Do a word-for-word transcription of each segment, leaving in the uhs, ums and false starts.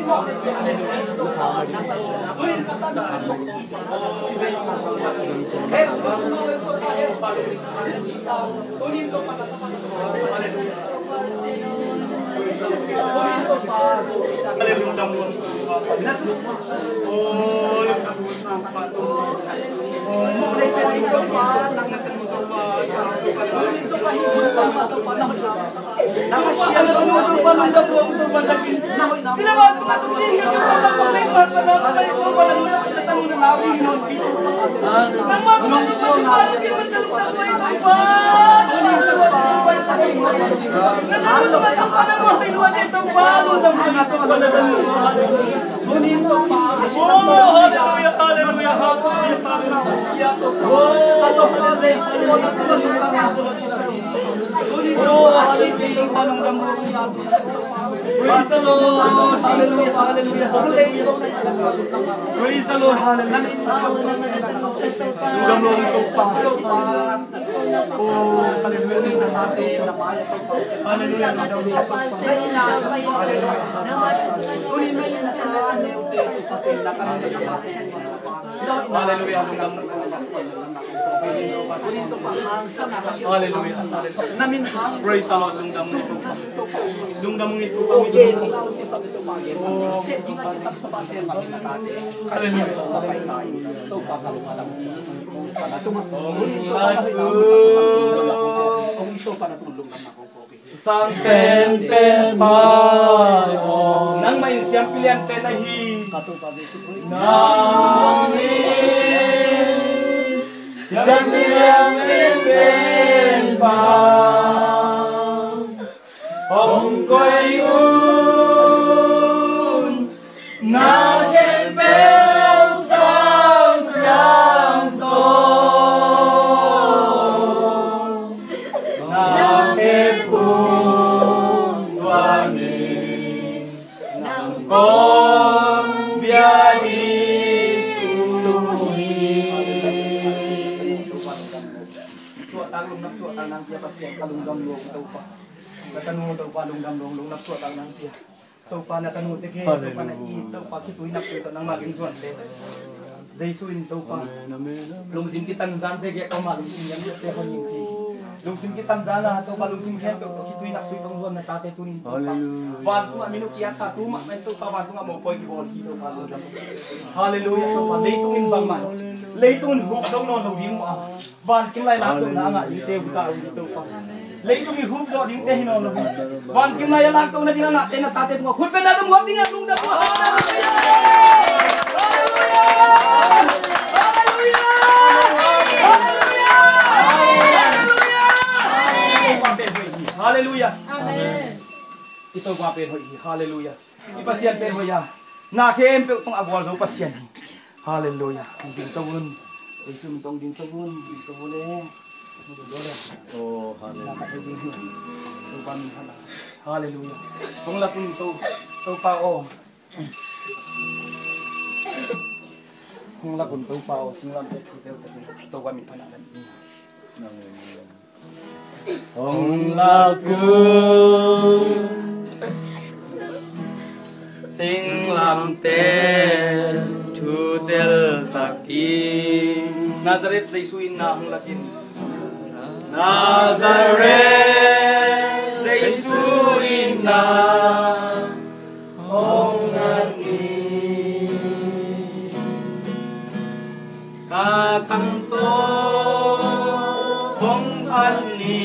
Oh, hallelujah, hallelujah, hallelujah, hallelujah. Oh, praise the Lord, hallelujah, hallelujah. Praise the Lord, hallelujah. Lungdam lungdam Topa. Oh, hallelujah. Hallelujah. Hallelujah. Hallelujah. Praise the Lord. Lungdam lungdam. Lungdam lungdam. Hallelujah. Sang penpen pa aw, nangmah in siampi lianpen na hi. Nang in siampi lianpen pa hong koih un. Na khempeuh sang siangtho, na khempeuh suan in, nang kong bia ding uh hi. Suahtak lungnop suahtak nang pia Pasian, ka lungdam lungdam Topa. Ka tanu Topa lungdam lungdam suahtak nang pia. Topa na tanu te ke, Topa na i, Topa khitui nak tui tawh nangmah gingzuan te. Jesu in Topa. Amen, amen, amen. Lungsim kitanzan te ke, Topa lungsim lian te hong in ci. Lungsim kitanzan a, Topa lungsim khen Topa khitui nak tui tawh zuan na tate tunin Topa. Hallelujah. Vantung a minuk kiat a tu mah men Topa vantung a mawpawi kibawl hi Topa lungdam. Hallelujah, Topa. Leitung in bangmah. Leitung in huk dong nawn lo ding uh a. Vankim lai lak dong na a ngah dingte uh ta uh hi Topa. Leitung i huk zawh dingte hi nawn lo hi. Vankim lai a lak dong na ding a ngahte na tate tungah khut beng na dong huap ding a lungdam uh. Hallelujah! Hallelujah! Hallelujah! Hallelujah! Hallelujah! Amen. I Topa pen hoih hi. Hallelujah. I Pasian pen hoih a, na khempeuh tungah a gualzo Pasian hi. Hallelujah. Hong ding to un. Ei, sum tong ding to un. Ding to un e. Oh, hallelujah. Topa min phat a. Hallelujah. Hong lak un to, Topa aw. Hong lak un Topa aw. Singlamteh thu teltak in Topa min phat a. Amen. Hong lak un singlamteh thu teltak in. Nazareth Jesu in na hong lak in. Nazareth Jesu in na hong lak in. Ka khangto hong phat ni,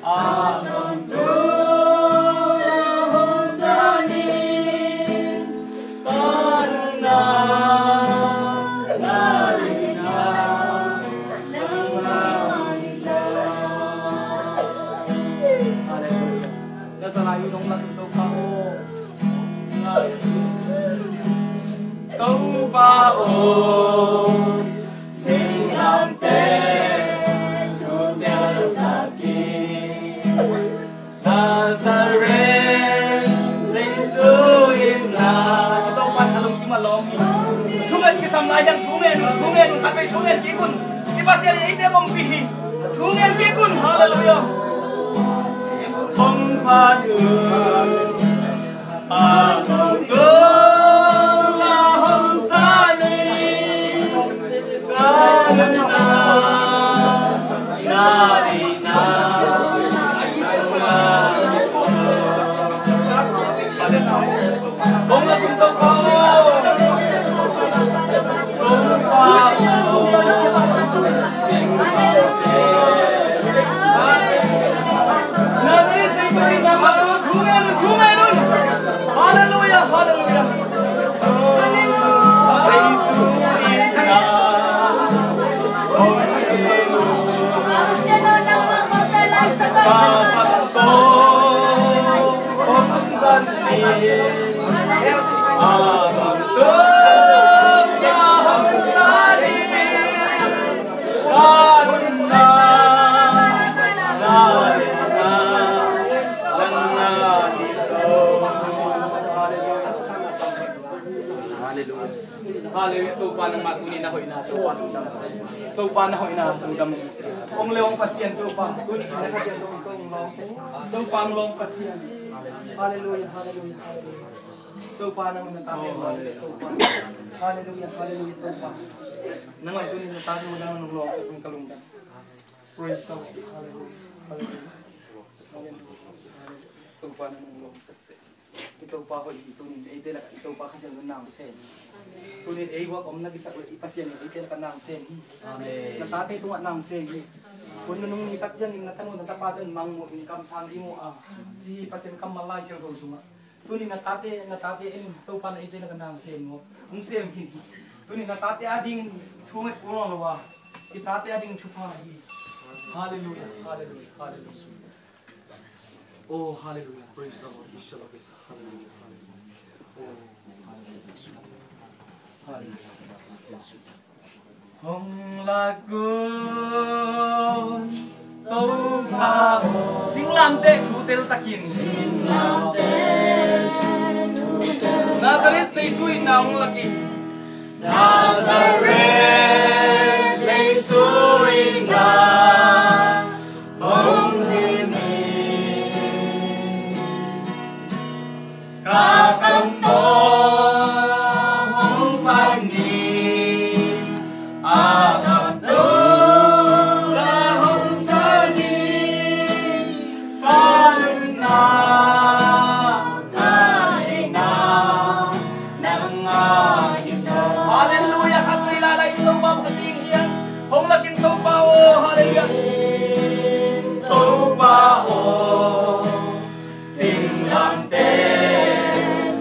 a tawntung hong sa ni, ka na na na na. Hallelujah. Na sa lai in hong lak in Topa aw. Topa aw, singlamteh thu teltak in. Nazareth Jesu in na. Topa a lungsim a lawng hi. Thungen kisam lai hiam, thungen un, thungen un, khat vei thungen kik un. I Pasian in eite hong ompih hi. Thungen kik un. Hallelujah. Hong phat un. Halleluiah. Halleluiah. Topa nangmah tuni na hoihna, Topa lungdam. Topa na hoihna lungdam. Hong le hong Pasian Topa, tuni na Pasian Topa hong long. Topa hong long Pasian. Halleluiah, halleluiah, halleluiah. Topa nang na ta hong long Topa. Halleluiah, halleluiah Topa. Nang lam tuni na ta hong long sa kong ka lungdam. Praise the Lord. Halleluiah, halleluiah. Halleluiah. Topa nang hong long sa. I Topa hoih hi, tunin eite lakah i Topa Kha Siangtho in na hong sem hi. Tunin ei guak omna kisap lo i Pasian in eite lakah na hong sem hi. Amen. Na tate tungah na hong sem hi. Hun nunung nitak ciangin na tanu na tapate in mangmuh in kamsang ding uh a, ci hi Pasian kammal Lai Siangtho sungah. Tunin na tate, na tate in Topa na eite lakah na hong sem uh, hong sem hi. Tunin na tate adingin thu nget kul lo a, i tate adingin thupha hi. Halleluiah, halleluiah, halleluiah. Oh, halleluiah. Praise the Lord. Isha bakisa. Halleluiah. Hallelujah. Oh, hallelujah. Hallelujah. Hong lakun Topa aw. Singlamteh thutel takin. Nazareth Jesu in na hong lakin. Nazareth Jesu in na hong dim in, ka kam tawh hong pan in, a tawh tu la hong sa ding, ka lutna, ka deihna nang a hi zaw. Halleluiah. Khat vei la la in Topa hong ding hiam? Hong lakin Topa aw. Halleluiah. Topa aw, singlamteh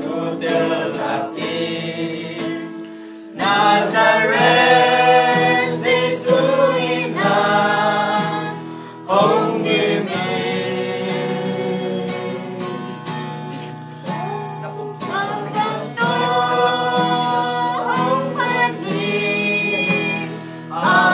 thutel takin, Nazareth Jesu in na hong dim in. Halleluiah. Halleluiah.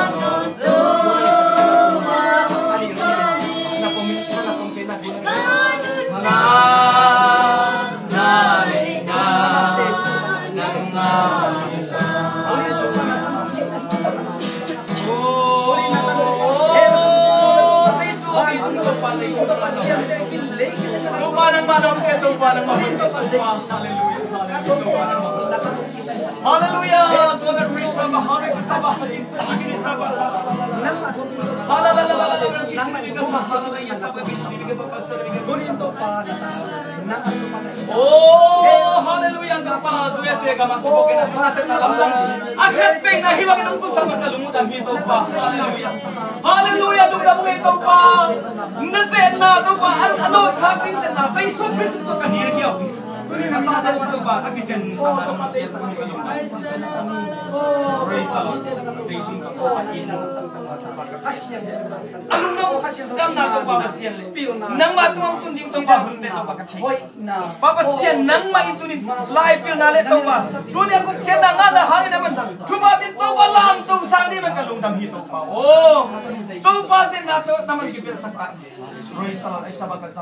Oh, halleluiah. Topa, tu ese ka masi boke na pa se na lam lam. A khempeuh na hi bangin hong tun sak ka lungdam hi Topa. Halleluiah. Halleluiah, lungdam ngei Topa. Na zetna Topa, an a nawt khak ding zetna Jesu Khrist tawh ka nilh hiau. Tuni na pa zetna Topa, a kician Topa. Praise the Lord. Jesu Topa in. A lungdam, damna Topa Pasian le. Nangmah tungah tun ding Topa hunte Topa ka thei. Pa Pasian, nangmah in tunin lai pilna le Topa, tuni a gupkhiatna ngahna hangin a man thupha piak Topa, lamto sang ding man ka lungdam hi Topa. Oh, Topa zetna tawh na man kipelsak ta. Praise the Lord. Aisa baka sa.